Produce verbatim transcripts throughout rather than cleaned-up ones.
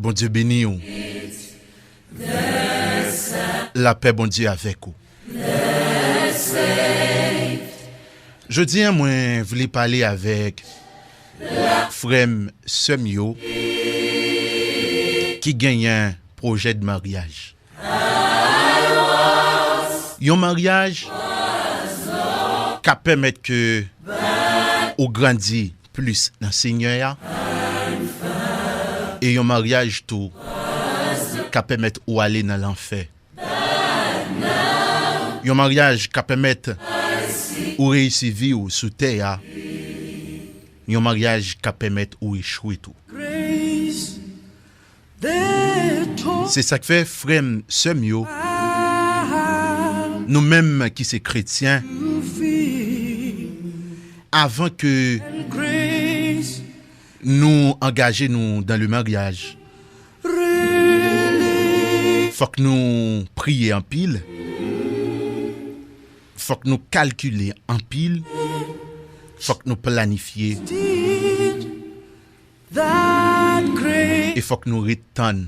Bondye beni w. Lapè Bondye avèk ou. Jodi a, mwen vle pale avèk frè m, sè m yo ki genyen pwojè de maryaj. Yon maryaj ka pèmèt ke ou grandi plis nan Senyè a, e yon maryaj tou ka pèmèt ou ale nan lanfè. Yon maryaj ka pèmèt ou reyisi vi w sou tè a. Yon maryaj ka pèmèt ou echwe tou. Se sa k fè, frè m, sè m yo, nou menm ki se kretyen, avan ke nou angaje nou dans le mariage, fòk nou priye anpil, fòk nou kalkile anpil, fòk nou planifye, e fòk nou ret tann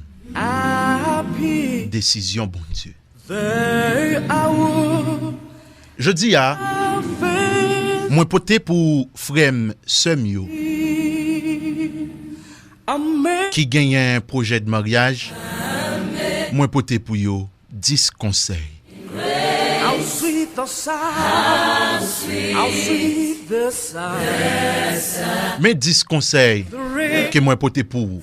desizyon Bondye. Jodi a, mwen pote pou frè m, sè m yo ki genyen pwojè de maryaj, mwen pote pou yo dis konsèy. Men dis konsèy ke mwen pote pou ou.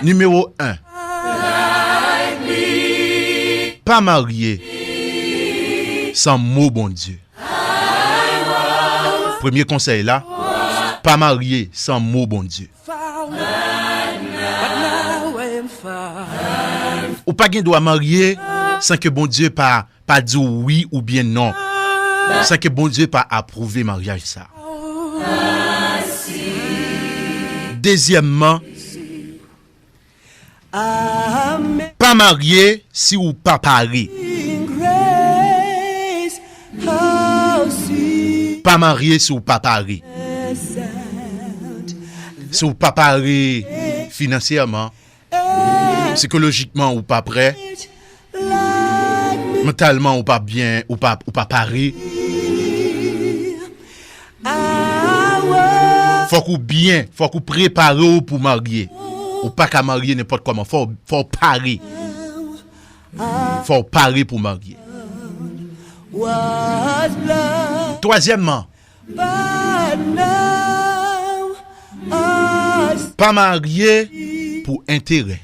Nimewo en, pa marye san mo Bondye. Premye konsèy la, pa marye san mo Bondye. Ou pa gen dwa marye san ke Bondye pa, pa di w wi oubyen non, san ke Bondye pa apwouve maryaj sa. Dezyèmman, pa marye si w pa pare. Pa marye si w pa pare. Si w pa pare finansyèman, sikolojikman ou pa prè, mantalman ou pa byen, ou pa, ou pa pare. Fòk ou byen, fòk ou prepare w pou marye. Ou pa ka marye nenpòt kòman. Fò, fò w pare. Fò w pare pou marye. Twazyèmman, pa marye pou enterè.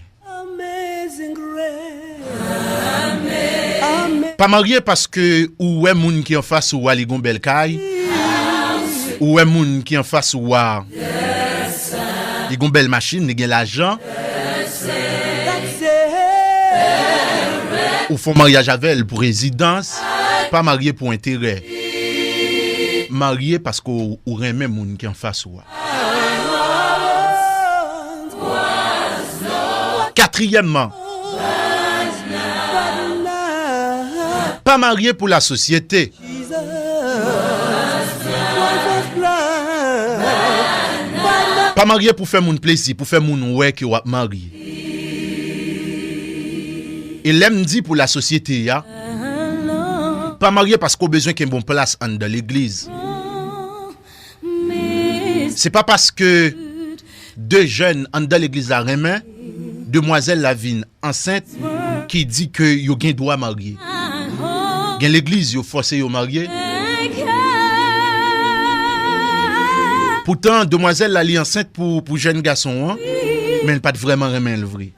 Pa marye paske ou wè moun ki anfas ou a, li gon bèl kay. Ou wè moun ki anfas ou a, li gon bèl machin, li gen lajan. Ou fè yon maryaj avè l pou rezidans. Pa marye pou enterè. Marye paske w, ou renmen moun ki anfas ou a. Katriyèmman, pa marye pou lasosyete. Pa marye pou fè moun plezi, pou fè moun wè ke w ap marye. E lè m di pou lasosyete a, pa marye paske w bezwen kenbe yon plas anndan legliz. Se pa paske de jèn anndan legliz la renmen, demwazèl la vin ansent ki di ke yo gen dwa marye. Gen legliz yo fòse yo marye. Poutan, demwazèl la li ansent pou, pou jèn gason an, men l pa t vrèman renmen l vre.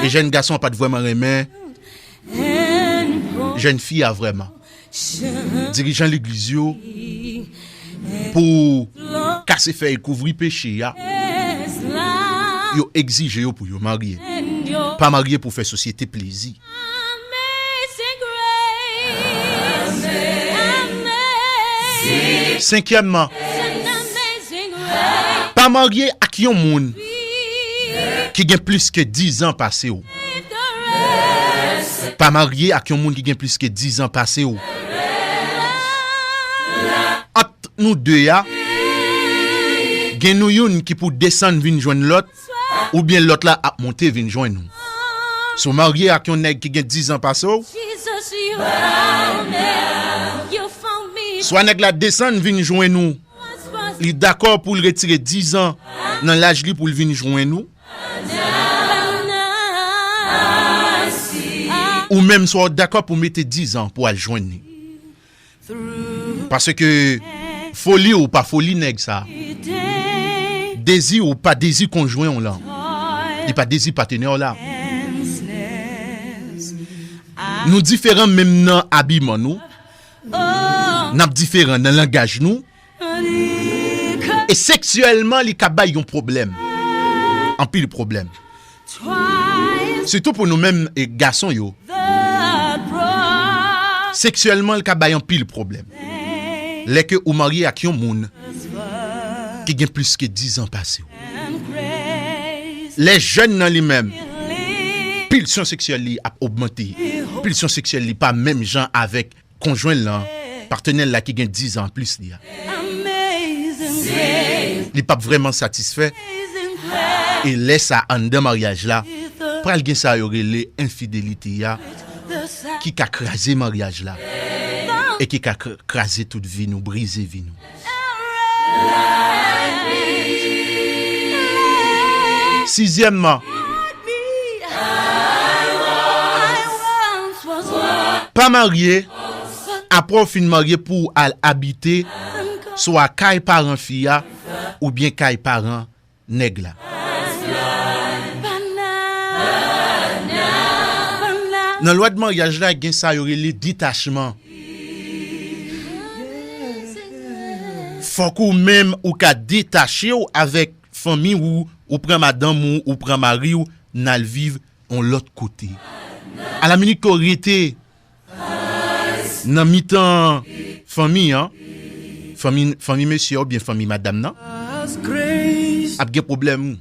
E jèn gason an pa t vrèman renmen jèn fi a vrèman. Dirijan legliz yo, pou kase fèy kouvri peche a, yo egzije yo pou yo marye. Pa marye pou fè sosyete plezi. Senkyèmman, pa marye ak yon moun ki gen plis ke diz an pase w. Pa marye ak yon moun ki gen plis ke diz an pase w. Ant nou de a, Gen nou youn ki pou desann vin jwenn lòt, oubyen lòt la ap monte vin jwenn ou. Si w marye ak yon nèg ki gen diz an pase w, swa nèg la desann vin jwenn ou, li dakò pou l retire diz an nan laj li pou l vin jwenn ou, ou menm swa w dakò pou mete diz an pou al jwenn li. Paske foli ou pa foli nèg sa. Dezi ou pa dezi konjwen w lan. Li pa dezi patenè w la. Nou diferan menm nan abiman nou. N ap diferan nan langaj nou. E seksyèlman, li ka bay yon pwoblèm. Anpil pwoblèm. Sitou pou nou menm, e, gason yo. Seksyèlman, li ka bay anpil pwoblèm. Lè ke ou marye ak yon moun ki gen plis ke diz an pase w. Lè jèn nan li menm, pilsyon seksyèl li ap ogmante. Pilsyon seksyèl li pa menm jan avèk konjwen l lan, patenè l la ki gen diz an plis li a. Li p ap vrèman satisfè. E lè sa anndan maryaj la, pral gen sa yo rele enfidelite a, ki ka kraze maryaj la, e ki ka kr-, kraze tout vi nou, brize vi nou. Sizyèmman, pa marye, apre w fin marye pou w al abite, swa kay paran fi a, oubyen kay paran nèg la. Nan lwa de maryaj la, gen sa yo rele detachman. Fòk ou menm ou ka detache w avèk fanmi w, ou pran madanm ou, ou pran mari w, n al viv yon lòt kote. Alaminit ke w rete nan mitan fanmi an, fanmi, fanmi mesye a oubyen fanmi madanm nan, ap gen pwoblèm.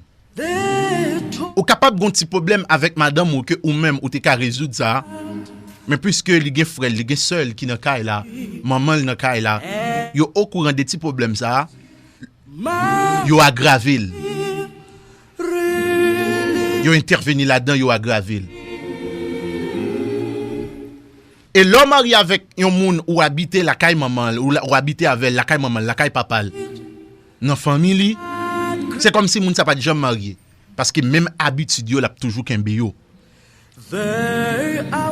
Ou kapab gon ti pwoblèm avèk madanm ou ke ou menm ou te ka rezoud sa, men piske li gen frè l, li gen sè l ki nan kay la, manman l nan kay la, yo okouran de ti pwoblèm sa, yo agrave l. Yo entèveni ladan, yo agrave l. E lè w marye avèk yon moun ou abite lakay manman l, ou la, ou abite avè l lakay manman l, lakay papa l, nan fanmi li, se kòmsi moun sa pa t janm marye. Paske menm abitid yo, l ap toujou kenbe yo.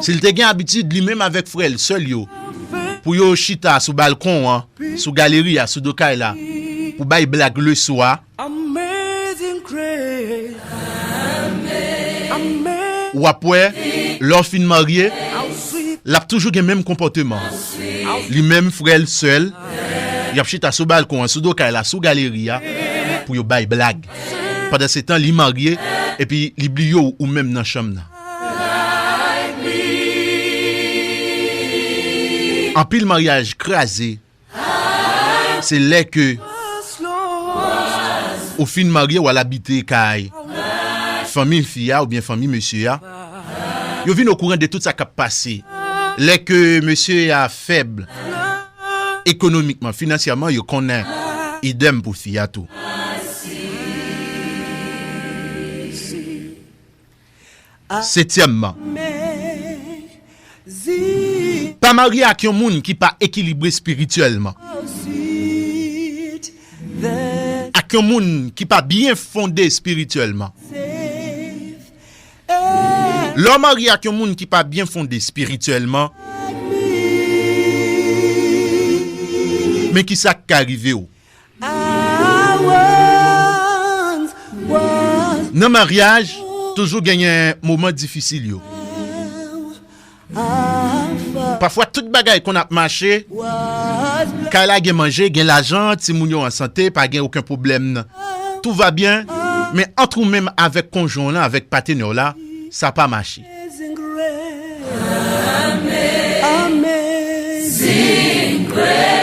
Si l te gen abitid, li menm avèk frè l, sè l yo, pou yo chita sou balkon an, sou galeri a, sou do kay la, pou bay blag leswa, w ap wè, lè w fin marye, l ap toujou gen menm konpòteman. Li menm, frè l, sè l, y ap chita sou balkon an, sou do kay la, sou galeri a, pou yo bay blag. Pandansetan, li marye, epi li bliye w, ou menm nan chanm nan. Anpil maryaj kraze, se lè ke ou fin marye, w al abite kay fanmi fi a oubyen fanmi mesye a. Yo vin okouran de tout sa k ap pase. Lè ke mesye a fèb ekonomikman, finansyèman, yo konnen. Idèm pou fi a tou. Setyèmman, pa marye ak yon moun ki pa ekilibre espirityèlman. Ak yon moun ki pa byen fonde espirityèlman. Lè w marye ak yon moun ki pa byen fonde espirityèlman, men ki sa k ka rive w? Nan maryaj, toujou genyen moman difisil yo. Pafwa, tout bagay konn ap mache. Kay la gen manje, gen lajan, timoun yo an sante, pa gen okenn pwoblèm. Tout va byen. Men ant ou menm avèk konjwen w lan, avèk patenè w la, sa pa mache.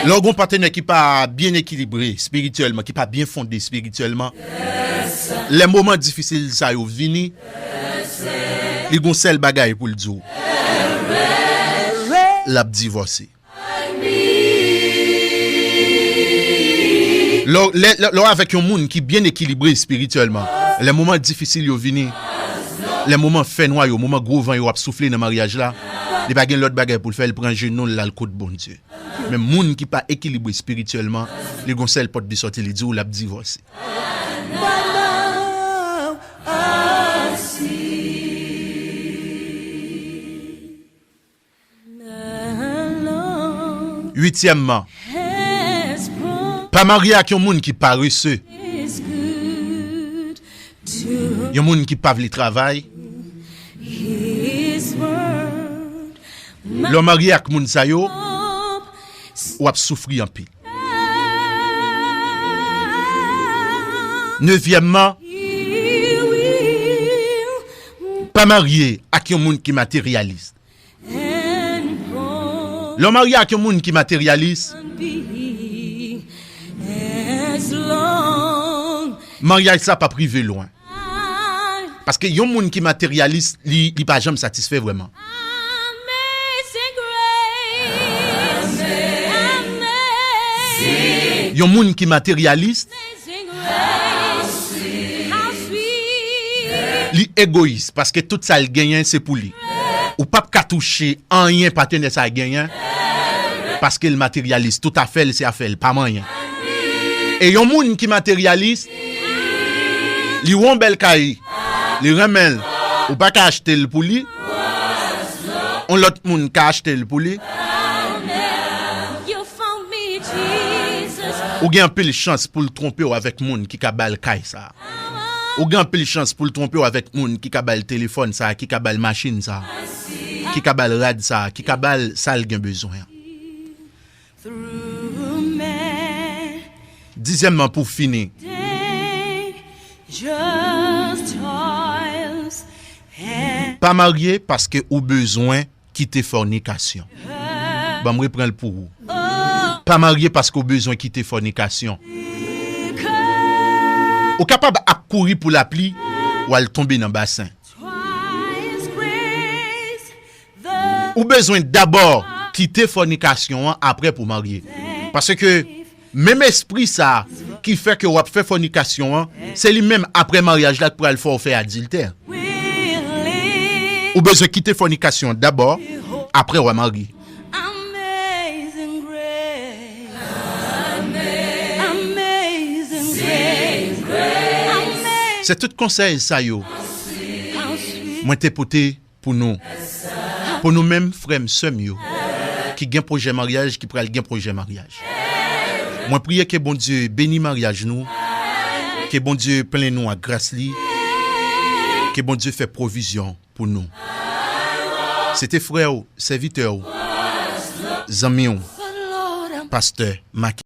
Lè w gen yon patenè ki pa byen ekilibre espirityèlman, ki pa byen fonde espirityèlman, lè moman difisil sa yo vini, li gon sèl bagay pou l di w. L ap divòse. Lè, lè, lè, lè w avèk yon moun ki byen ekilibre espirityèlman, lè moman difisil yo vini, lè moman fènwa yo, moman gwo van yo ap soufle nan maryaj la, li pa gen lòt bagay pou l fè, l pran jenou l, l al kot Bondye. Men moun ki pa ekilibre espirityèlman, li gon sèl pòt de sòti, li di w l ap divòse. Uityèmman, pa marye ak yon moun ki parese, yon moun ki pa vle travay. Lè w marye ak moun sa yo, w ap soufri anpil. Nevyèmman, pa marye ak yon moun ki materyalis. Lè w marye ak yon moun ki materyalis, maryaj sa p ap rive lwen. Paske yon moun ki materyalis, li, li pa janm satisfè vrèman. Yon moun ki materyalis, li egoyis, paske tout sa l genyen, se pou li. Ou p ap ka touche anyen patenè sa a genyen, paske l materyalis. Tout afè l, se afè l, pa manyen. E yon moun ki materyalis, li wè yon bèl kay, li renmen l, ou pa ka achte l pou li, yon lòt moun ka achte l pou li. Ou gen anpil chans pou l twonpe w avèk moun ki ka ba l kay sa a. Ou gen anpil chans pou l twonpe w avèk moun ki ka ba l telefòn sa a, ki ka ba l machin sa a, ki ka ba l rad sa a, ki ka ba l sa l gen bezwen an. Dizyèmman, pou fini, pa marye paske ou bezwen kite fònikasyon. Ban m repran l pou ou. Pa marye paske w bezwen kite fònikasyon. Ou kapab ap kouri pou lapli, w al tonbe nan basen. Ou bezwen dabò kite fònikasyon an apre pou w marye. Paske menm espri sa a ki fè ke w ap fè fònikasyon an, se li menm apre maryaj la k pral fè w fè adiltè. Ou bezwen kite fònikasyon an dabò, apre w a marye. Se tout konsèy sa yo mwen te pote pou nou. Pou nou menm, frè m, sè m yo, ki gen pwojè maryaj, ki pral gen pwojè maryaj. Mwen priye ke Bondye beni maryaj nou, ke Bondye plen nou ak gras li, ke Bondye fè pwovizyon pou nou. Se te frè w, sèvitè w, zanmi w, pastè Macky.